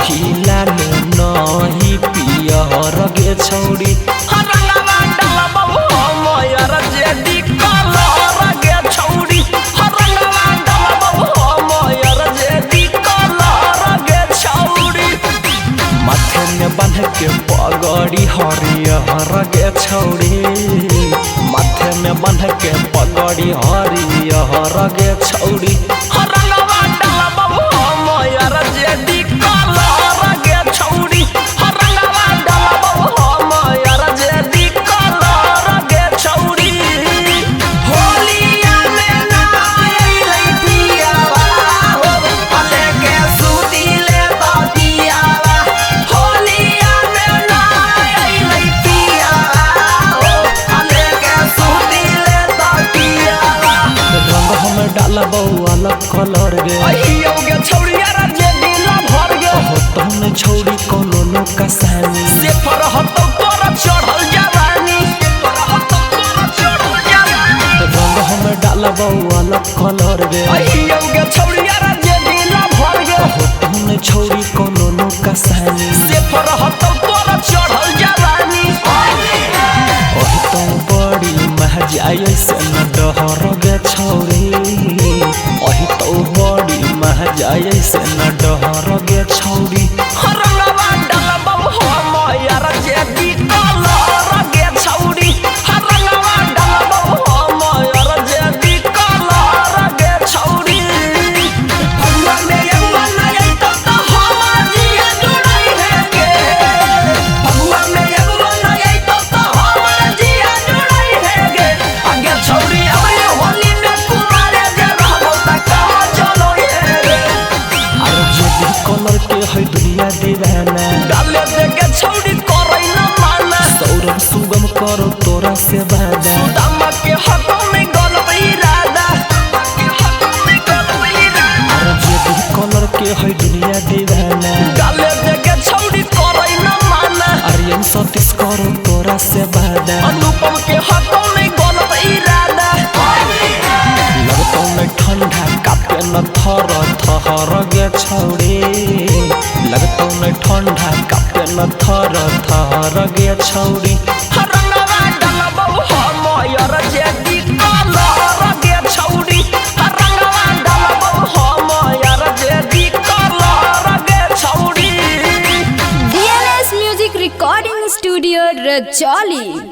नाही लाल नाही पियर गे छौरी। रंगवा डलबौ हम यार जेडी कलर गे छौरी। रंगवा डलबौ हम यार जेडी कलर गे छौरी। माथे में बांध के पगड़ी हरियर गे छौरी। माथे में बांध के पगड़ी हरियर गे छौरी। रंगवा डलबौ हम यार जेडी कलर गे छौरी। रंगवा डलबौ हम यार जेडी कलर गे छौरी। होलिया में ना अइलै पियावा हो, लेके सुतिले बतियावा। होलिया में ना अइलै पियावा हो, लेके सुतिले बतियावा। रंग हम डालबौ अलग कलर गे। अहियो गे छौड़िया रे जेडी लभर गे। होतौ न छौरी कोनो नोकसानी। से फरहतौ तोरा चढ़ल जवानी। फरहतौ तोरा चढ़ल जवानी। रंग हम डालबौ अलग कलर गे। अहियो गे छौड़िया रे जेडी लभर गे। होतौ न छौरी कोनो नोकसानी। से फरहतौ तोरा चढ़ल जवानी। ओहतौ बड़ी मजा ऐसे न डहर गे छौरी। ओहतौ बड़ी मजा ऐसे न डहर गे छौरी। रंगवा डलबौ हम यार जेडी कलर गे छौरी। रंगवा डलबौ हम यार जेडी कलर गे छौरी। फगुआ में अगुआ ना अइतौ त हमर जिया जुड़ै हे गे। फगुआ में अगुआ ना अइतौ त हमर जिया जुड़ै हे गे। आगे छौरी अबे होली में कुमारे जे रहबौ त कहाँ चलो हे गे। अरे जेडी कलर के है दुनिया दीवाना। डाले दे के छौरी करै न माना। सौरभ सुगम करो तोरा से वादा। सुदामा के हथों में गलत इरादा। के हथों में गलत इरादा। अरे जेडी कलर के है दुनिया दीवाना। डाले दे के छौरी करै न माना। आर्यन सतीश करो तोरा से वादा। अनुपम के हथों में गलत इरादा। लगतौ न ठंडा कापे न थर थर गे छौरी। लगतौ न ठंडा कापे न थर थर गे छौरी। रंगवा डलबौ हम यार जेडी कलर गे छौरी। रंगवा डलबौ हम यार जेडी कलर गे छौरी। DLS Music Recording Studio, Rajoli.